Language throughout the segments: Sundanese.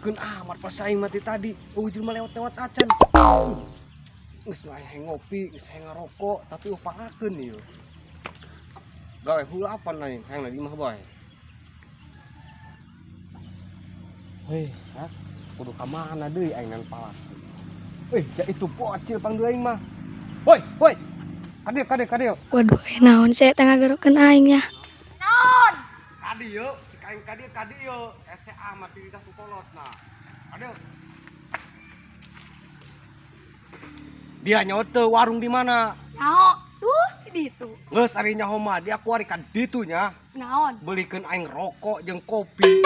Dipalakeun amat pas aing mati tadi. Eueuh jelema lewat-lewat acan. Geus mah hayang ngopi, geus hayang ngarokok, tapi eueuh palakeun ieu. Gawe hulapan aing, hayang di imah bae. Hei, ha? Kudu ka mana deui aing nan palakeun. Eh, ja itu bocil pang deui aing mah. Woi, woi. Kadieu, kadieu, kadieu. Waduh, naon saya tengah gerokeun aing ya. Naon? Kadieu, cik aing kadieu, kadieu. Ese amat di lidah kukolotna. Kadieu. Dia nyaho teu warung di mana? Nyaho, tuh di ditu. Geus ari nyaho mah dia kuari ka ditu nya. Naon? Belikeun aing rokok jeung kopi.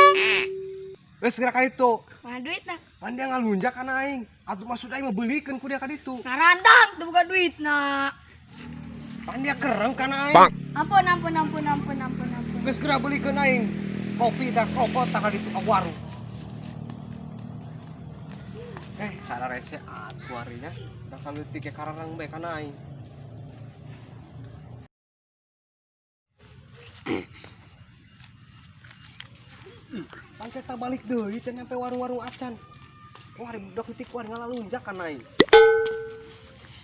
Geus geura ka ditu. Mana duitna? Pan dia ngalunjak kana aing. Atuh maksud aing mah belikeun ku dia ka ditu. Ngarandang teu boga duitna. Pan dia kereng kana aing. Ampun, ampun, ampun, ampun, ampun, ampun. Geus geura belikeun aing. Kopi tah rokok tah ka ditu ka warung. Cara rese atuh arinya. Da kaleutik ge kararang bae kana aing. Pancet tak balik deui can nyampe warung-warung acan. Wah, ari budak leutik kuari ngalalunjak kana aing.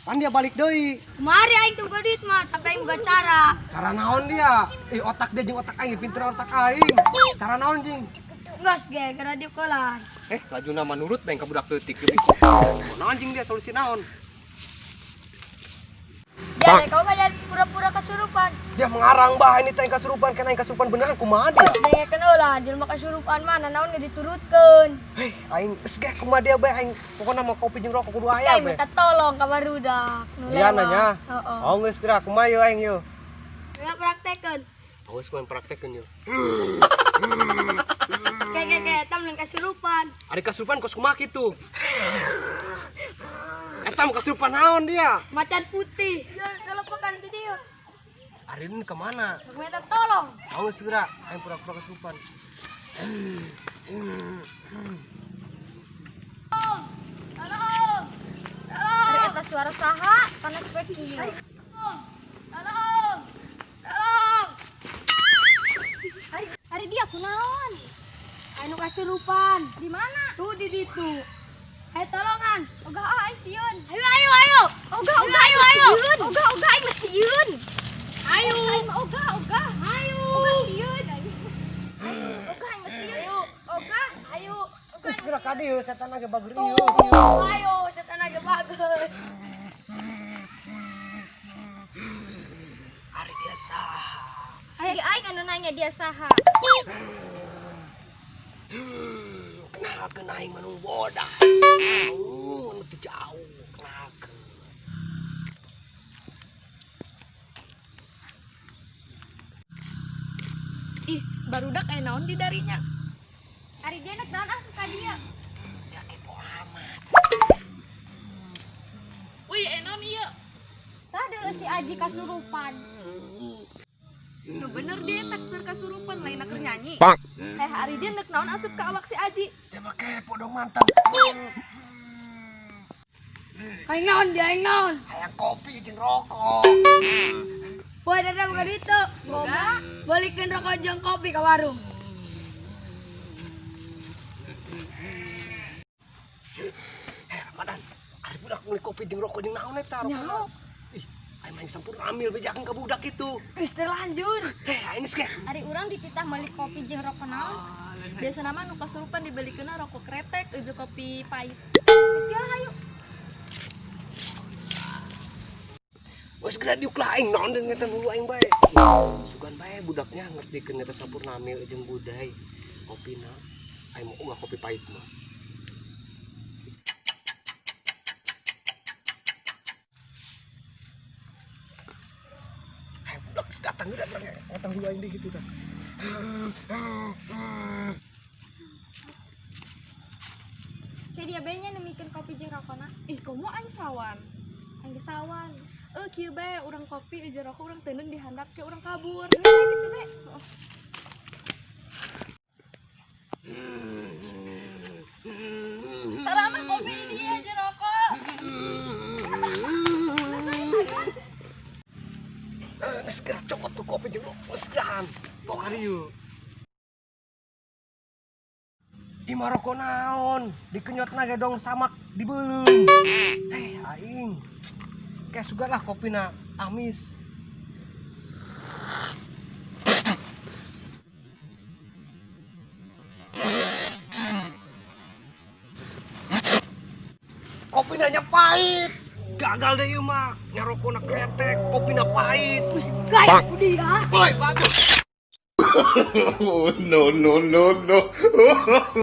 Pan dia balik deui. Kemari aing teu boga duit mah, tapi aing boga cara. Cara naon dia? Ih, otak dia jeung otak aing, pinter otak aing. Cara naon jeung? Geus ge, gara dieukelan. Lajuna mah nurut bae ka budak leutik. Naon jeung dia solusi naon? Dia kau mah pura-pura kesurupan. Dia mengarang bah ini teh kasurupan, kana aing kasurupan beneran kumaha dia? Dengekeun heula, jelema kasurupan mah nanaon ge diturutkeun. Hei, aing geus ge kumaha dia bae aing pokona mah kopi jeung rokok kudu aya Aing bae. minta tolong ka barudak nu Iya lewat. nanya. Heeh. Oh geus geura kumaha yeuh aing yeuh. Ya praktekeun. Oh geus kumaha praktekeun yeuh. Ke ke ke eta mun kasurupan. Ari kasurupan kos kumaha kitu? Eta mah kasurupan naon dia? Macan putih. Ya telepokan ti dieu. Ari ini kemana? Aku minta tolong. Oh geus geura aing pura-pura kasurupan. Tolong. Tolong. Ari eta suara saha? Panas poe kieu. Tolong. Tolong. Ari dia kunaon? Anu kasurupan. Di mana? Tuh di ditu. Ayo tolongan. Ogah ah aing sieun. Ayo ayo ayo. Ogah ogah Ayo ayo. sieun. Ogah ogah aing mah sieun. Ayo. Aing mah ogah ogah. Ayo. Ogah sieun aing. Ogah aing mah sieun. Ayo. Ogah. Ayo. Geus geura ka dieu setan ge bager Tuh. ieu. Ayo setan aja bager. Ari dia saha? Ari aing anu nanya dia saha. Kenalkeun aing mah nu bodas. Nu teu jauh kenalkeun. Ih, barudak aya naon di darinya? Ari dia nek naon ah ka dia. Dia kepo amat. Wih, aya naon ieu? Tah deuleu si Aji kasurupan. Nu bener dia tak keur kasurupan lain keur nyanyi. Eh, ari dia nek naon asup ka awak si Aji. Dia mah kepo dong mantan. Aing naon dia aing naon. Hayang kopi jeung rokok. Woi dada buka duit tuh. Boga. Balikin rokok jeung kopi ke warung. Ramadan, ari budak meuli kopi jeung rokok jeung naon eta rokok. Ih, aing mah sampurna amil bejakeun ka budak itu. Geus terlanjur. Aing geus ge. Ari urang dititah meuli kopi jeung rokok naon? Biasana mah nu kasurupan dibelikeunna rokok kretek jeung kopi pahit. Geus lah ayo. Geus geura diuk lah aing naon deun ngetan hulu aing bae. Sugan bae budaknya ngertikeun eta sampurna amil jeung budai. Kopina aing mau ulah kopi pahit mah. Aing budak geus datang geura datang hulu aing deui kitu tah. Kayak dia bae nya nemikeun kopi jeung rokona. Ih, komo aing sawan. Aing geus sawan. Kieu bae urang kopi jeung rokok urang teundeun dihandap ke urang kabur. Gitu bae. Tara mah kopi dia jeung rokok. Geus geura cokot tuh kopi jeung rokok geus geuraan. Bawa ka dieu. Ima rokok naon, dikenyotna ge dong samak dibeuleum. Eh, aing. Kayak sugan lah kopina amis. Kopina nya pahit. Gagal deh ieu mah. Nyarokona kretek, kopina pahit. Gaya ku dia. Woi, bagus. Oh, no, no, no, no.